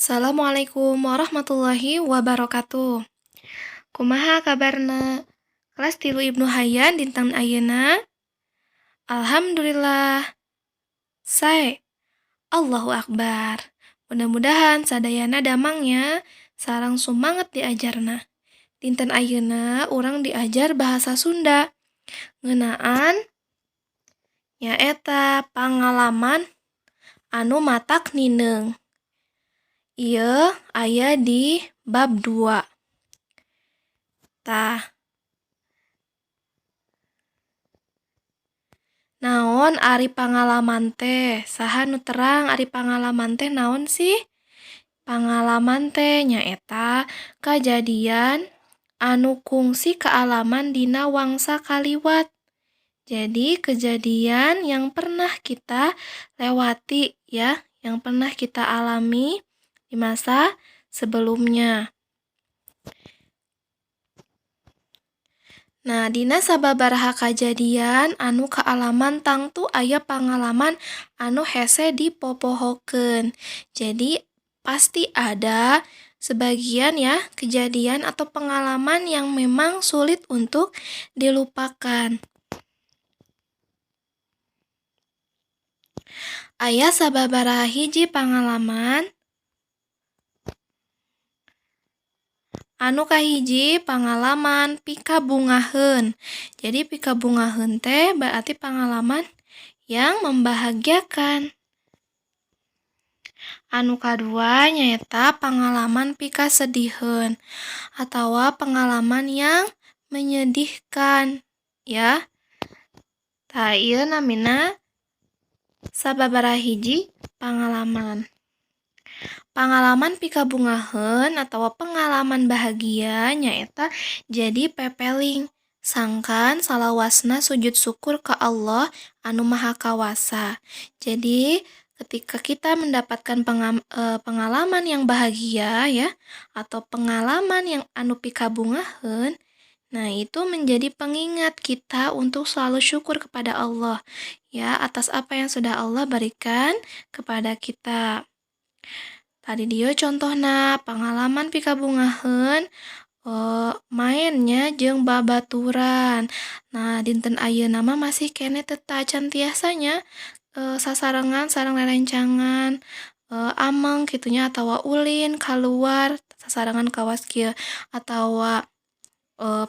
Assalamualaikum warahmatullahi wabarakatuh. Kumaha kabarna? Kelas 3 Ibnu Hayyan dinten ayeuna? Alhamdulillah. Sae. Allahu Akbar. Mudah-mudahan sadayana damang nya, sareng sumanget diajarna. Dinten ayeuna urang diajar bahasa Sunda. Ngeunaan nyaeta pangalaman anu matak nineung. Ieu aya di bab 2. Tah. Naon ari pangalaman teh? Saha nu terang ari pangalaman teh naon sih? Pangalaman teh nyaeta kajadian anu kungsi kaalaman dina wangsa kaliwat. Jadi kejadian yang pernah kita lewati ya, yang pernah kita alami di masa sebelumnya. Nah, dina sababaraha kajadian anu kaalaman tangtu aya pangalaman anu hese dipopohokeun. Jadi pasti ada sebagian ya kejadian atau pengalaman yang memang sulit untuk dilupakan. Aya sababaraha hiji pangalaman anu kahiji pangalaman pikabungaheun. Jadi pikabungaheun teh berarti pengalaman yang membahagiakan. Anu kadua nyaeta pangalaman pikasediheun atawa pengalaman yang menyedihkan ya. Tah ieu namina sababaraha hiji pangalaman. Pangalaman pikabungaheun atawa pengalaman bahagia nyaeta jadi pepeling sangkan salawasna sujud syukur ka Allah anu Maha Kawasa. Jadi ketika kita mendapatkan pengalaman yang bahagia ya, atau pengalaman yang anu pikabungaheun, nah itu menjadi pengingat kita untuk selalu syukur kepada Allah ya atas apa yang sudah Allah berikan kepada kita. Tadi dia contohna pengalaman pikabungaheun mainnya jeung babaturan. Nah, dinten ayeuna mah masih keneh teu tacan tiasa nya sasarengan sareng rerencangan ameng kitu nya atawa ulin kaluar sasarengan kawas kieu atawa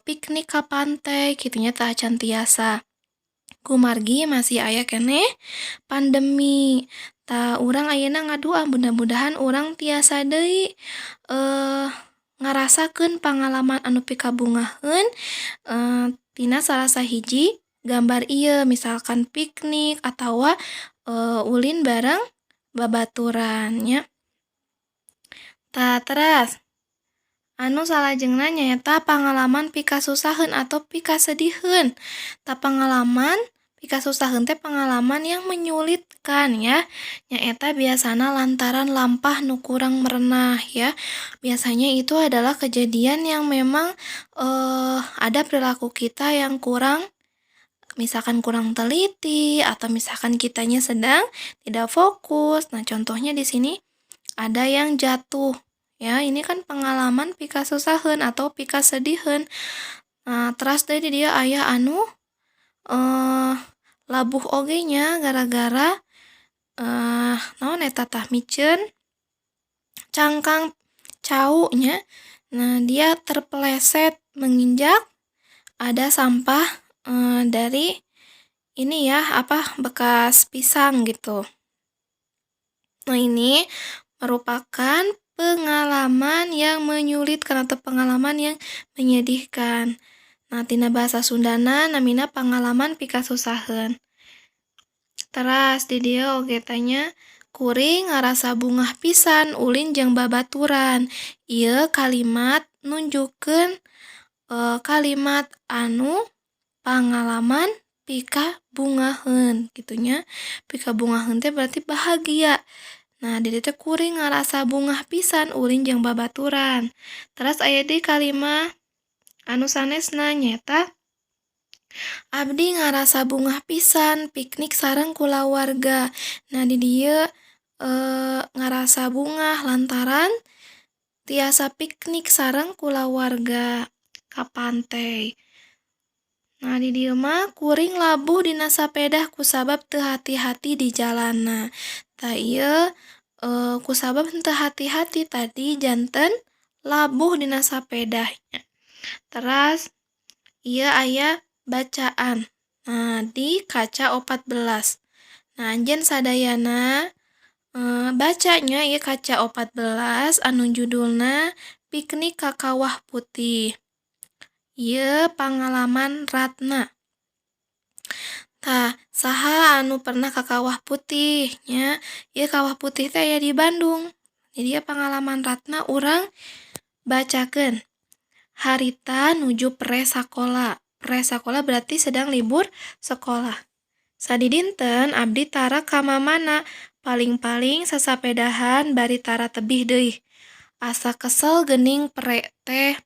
piknik ka pantai kitu nya teu acan tiasa. Kumargi masih aya keneh pandemi. Tah urang ayeuna ngadua mudah-mudahan urang tiasa deui ngarasakeun pangalaman anu pikabungaheun tina salah sahiji gambar ieu misalkan piknik atawa ulin bareng babaturan nya. Tah teras anu salajengna nyaeta pangalaman pikasusaheun atau pikasediheun. Tah pangalaman pikasusaheun teh pengalaman yang menyulitkan ya. Nyaeta biasana lantaran lampah nu kurang merenah ya. Biasanya itu adalah kejadian yang memang ada perilaku kita yang kurang, misalkan kurang teliti atau misalkan kitanya sedang tidak fokus. Nah, contohnya di sini ada yang jatuh ya. Ini kan pengalaman pikasusaheun atau pikasediheun. Nah, teras deui di dieu aya anu labuh oge nya gara-gara naon eta tah miceun cangkang cau nya. Nah, dia terpeleset menginjak ada sampah dari ini ya, apa bekas pisang gitu. Nah, ini merupakan pengalaman yang menyulitkan atau pengalaman yang menyedihkan. Nah, tina bahasa Sundana namina pangalaman pikasusaheun. Teras di dieu oge tanya kuring ngarasa bungah pisan ulin jeung babaturan. Ieu kalimat nunjukkeun kalimat anu pangalaman pikabungaheun kitu nya. Pikabungaheun teh berarti bahagia. Nah, di dieu teh kuring ngarasa bungah pisan ulin jeung babaturan. Teras aya deui kalimat anu sanesna nyaeta abdi ngarasa bungah pisan piknik sareng kulawarga. Nah, di dieu ngarasa bungah lantaran tiasa piknik sareng kulawarga ka pantai. Nah, di dieu mah kuring labuh dina sapedah kusabab teu hati-hati di jalanna. Tah ieu kusabab henteu hati-hati tadi janten labuh dina sapedah nya. Teras ieu aya bacaan. Nah, di kaca 14. Nah, anjeun sadayana baca nya ieu kaca 14 anu judulna Piknik Ka Kawah Putih. Ieu pangalaman Ratna. Tah, saha anu pernah ka Kawah Putih nya? Ieu Kawah Putih teh aya di Bandung. Jadi ieu pangalaman Ratna urang bacakeun. Harita nuju pre sakola. Pre sakola berarti sedang libur sekolah. Sadidinten abdi tara ka mamana, paling-paling sasapedahan bari tara tebih deui. Asa kesel geuning pre teh.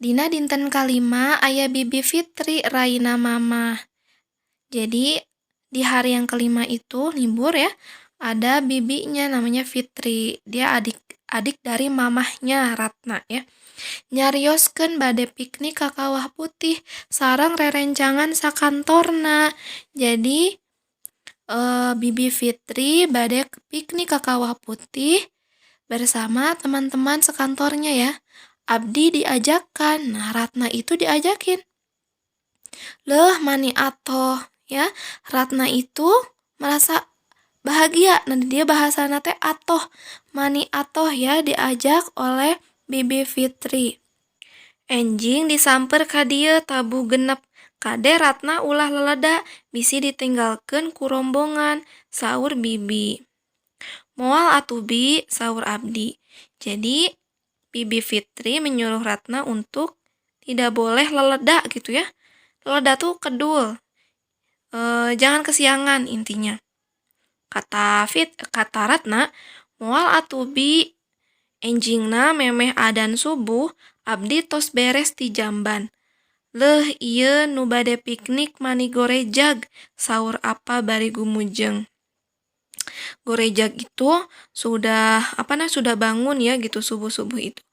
Dina dinten kalima aya Bibi Fitri raina mamah. Jadi di hari yang kelima itu libur ya, ada bibinya namanya Fitri. Dia adik adik dari mamahnya Ratna ya. Nyarioskeun bade piknik ka Kawah Putih sareng rerencangan sakantorna. Jadi Bibi Fitri bade piknik ke Kawah Putih bersama teman-teman sekantornya ya. Abdi diajakan. Nah, Ratna itu diajakin. Leuh mani atoh ya. Ratna itu merasa bahagia. Nah, dia bahasana teh atoh. Mani atoh ya diajak oleh Bibi Fitri. Enjing disamper ka dieu tabuh 6. Kade Ratna ulah leleda bisi ditinggalkeun ku rombongan, saur Bibi. Moal atuh Bi, saur abdi. Jadi Bibi Fitri menyuruh Ratna untuk tidak boleh leleda gitu ya. Leleda tuh kedul. Jangan kesiangan intinya. Kata Ratna, moal atuh Bi. Enjingna memeh adan subuh, abdi tos beres ti jamban. Leuh ieu nu bade piknik mani gorejag, saur apa bari gumujeng. Gorejag itu sudah apa nah sudah bangun ya gitu subuh-subuh itu.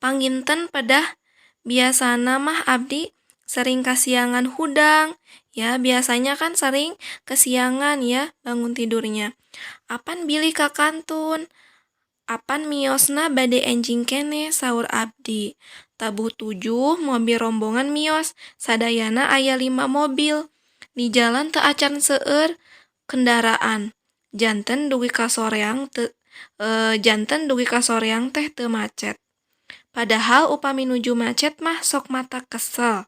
Panginten pedah biasana mah abdi sering kasiangan hudang ya, biasanya kan sering kesiangan ya bangun tidurnya. Apan bilih kakantun? Apan miosna bade enjing keneh, saur abdi. Tabuh 7 mobil rombongan mios, sadayana aya 5 mobil. Di jalan teu acan seueur kendaraan. Janten dugi ka soreang teh teu macet. Padahal upami nuju macet mah sok mata kesel.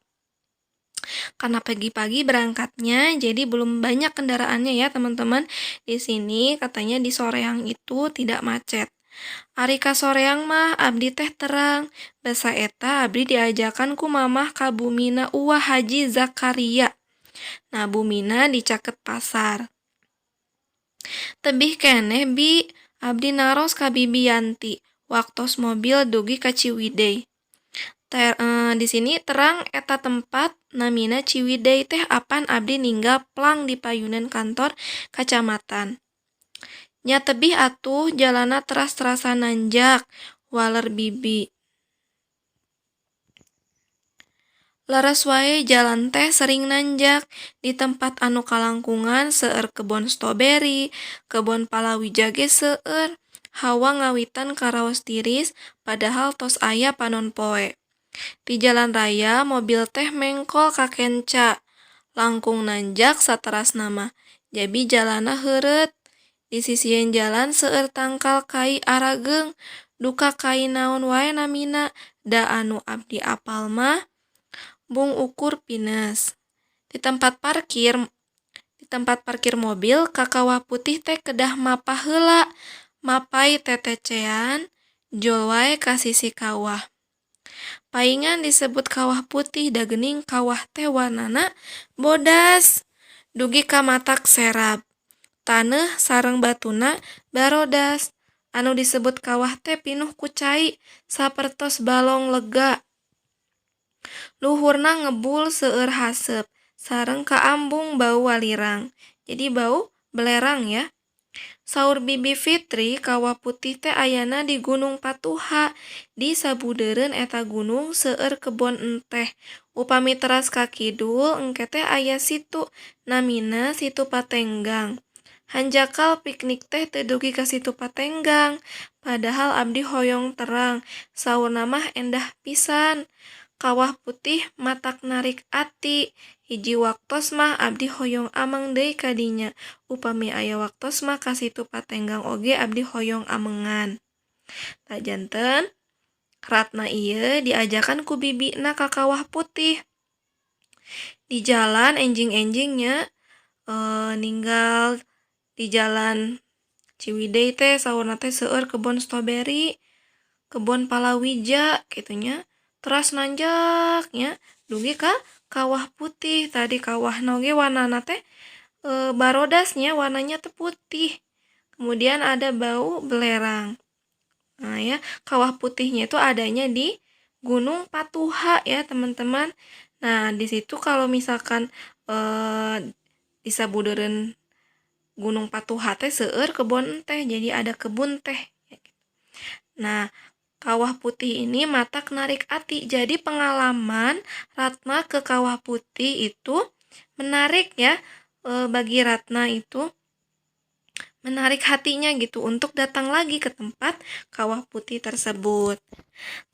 Karena pagi-pagi berangkatnya, jadi belum banyak kendaraannya ya teman-teman. Di sini katanya di soreang itu tidak macet. Ari ka soreang mah abdi teh terang, basa eta abdi diajakan ku mamah ka bumina Uwa Haji Zakaria. Nah, bumina di caket pasar. Tebih keneh Bi, abdi naros ka Bibi Yanti, waktos mobil dugi ka Ciwidey. Di sini terang eta tempat namina Ciwidey teh apan abdi ninggal plang di payunan kantor kacamatan. Nya tebih atuh jalanna teras-terasan nanjak, waler Bibi. Leres wae jalan teh sering nanjak, di tempat anu kalangkungan seueur kebon stroberi, kebon palawija ge seueur. Hawa ngawitan karaos tiris, padahal tos aya panon poe. Di jalan raya mobil teh mengkol ka kenca, langkung nanjak saterasna mah, jadi jalanna heureut. Di sisieun jalan seueur tangkal kai arageung, duka kai naon wae namina, da anu abdi apal mah mung ukur pines. Di tempat parkir mobil ka Kawah Putih teh kedah mapah heula, mapay tetecean, jol wae ka sisi kawah. Paingan disebut Kawah Putih da geuning kawah teh warnana bodas, dugi ka matak serab. Taneuh sareng batuna barodas. Anu disebut kawah teh pinuh ku cai sapertos balong lega. Luhurna ngebul seueur haseup sareng kaambung bau walirang. Jadi bau belerang ya. Saur Bibi Fitri, Kawah Putih teh ayana di Gunung Patuha. Di sabudeureun eta gunung seueur kebon enteh. Upami teras ka kidul engke teh aya situ, namina Situ Patenggang. Hanjakal piknik teh teu dugi ka Situ Patenggang, padahal abdi hoyong terang, saurna mah endah pisan. Kawah Putih matak narik ati. Hiji waktos mah abdi hoyong ameng deui ka dinya. Upami aya waktos mah ka Situ Patenggang oge abdi hoyong amengan. Tah, janten Ratna ieu diajakan ku bibina ka Kawah Putih. Di jalan enjing-enjing nya, ninggal di jalan Ciwidey teh saurna teh seueur kebon stroberi, kebon palawija kitu nya. Teras nanjak nya dugi ka Kawah Putih. Tadi kawahna oge warnana teh barodas nya, warnanya teh putih. Kemudian ada bau belerang. Nah ya, Kawah Putihnya itu adanya di Gunung Patuha ya, teman-teman. Nah, di situ kalau misalkan di sabudeureun Gunung Patuha teh seueur kebon teh, jadi ada kebun teh. Nah, Kawah Putih ini matak narik ati. Jadi pengalaman Ratna ke Kawah Putih itu menarik ya, bagi Ratna itu menarik hatinya gitu untuk datang lagi ke tempat Kawah Putih tersebut.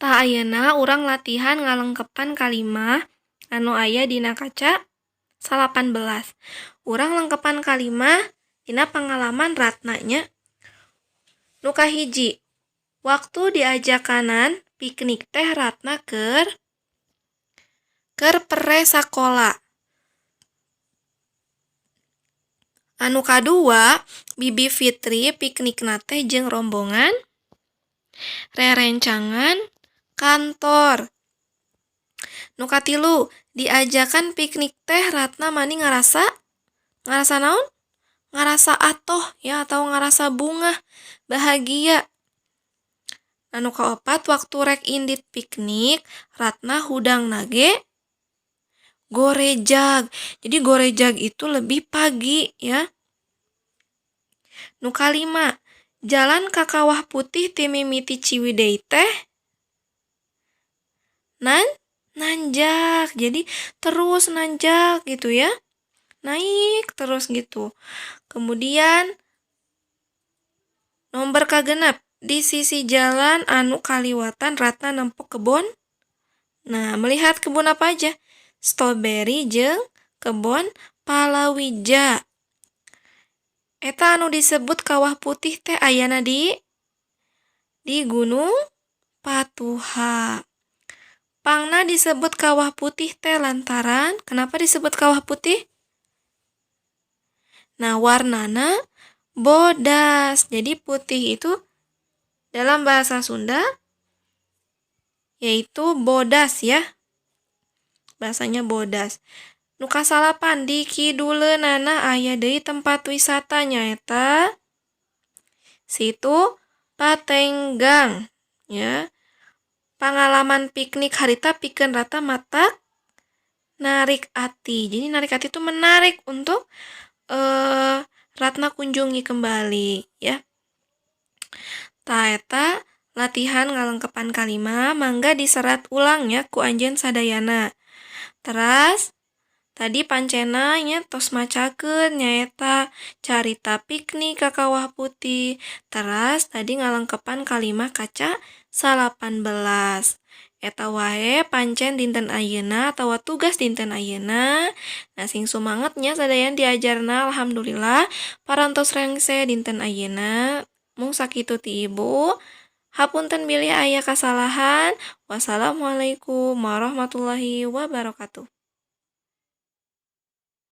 Tah, ayeuna urang latihan ngalengkepan kalimah anu aya dina kaca 18. Urang lengkepan kalimah dina pengalaman Ratna nya. Nu kahiji, waktu diajakanan piknik teh Ratna keur pere sakola. Anu kadua, Bibi Fitri piknikna teh jeung rombongan rerencangan kantor. Nu katilu, diajakan piknik teh Ratna mani ngarasa naon? Ngarasa atoh ya, atau ngarasa bungah, bahagia. Anu kaopat, waktu rek indit piknik Ratna hudangna ge gorejag. Jadi gorejag itu lebih pagi ya. Nu kalima, jalan ka Kawah Putih ti mimiti Ciwidey teh nanjak. Jadi terus nanjak gitu ya. Naik terus gitu. Kemudian nomor kagenep, di sisi jalan anu kaliwatan Ratna nempok kebon. Nah, melihat kebun apa aja? Strawberry jeung kebon palawija. Eta anu disebut Kawah Putih teh ayana di Gunung Patuha. Pangna disebut Kawah Putih teh lantaran, kenapa disebut Kawah Putih? Nah, warnana bodas. Jadi putih itu dalam bahasa Sunda yaitu bodas ya. Bahasanya bodas. Nu kasalapan, di kiduleunana aya deui tempat wisata, nyaeta Situ Patenggang ya. Pangalaman piknik harita pikeun Ratna matak narik ati. Jadi narik ati itu menarik untuk Ratna kunjungi kembali ya. Tah, eta latihan ngalengkepan kalima, mangga diserat ulang ya ku anjeun sadayana. Teras tadi pancena nya tos macakeun, nyaeta carita piknik ka Kawah Putih. Teras tadi ngalengkepan kalimah kaca 18. Eta wae pancen dinten ayeuna atawa tugas dinten ayeuna. Nah, sing sumanget nya sadayana diajarna, alhamdulillah parantos rengse dinten ayeuna. Mung sakitu ti ibu. Hapunten bilih aya kasalahan. Wassalamualaikum warahmatullahi wabarakatuh.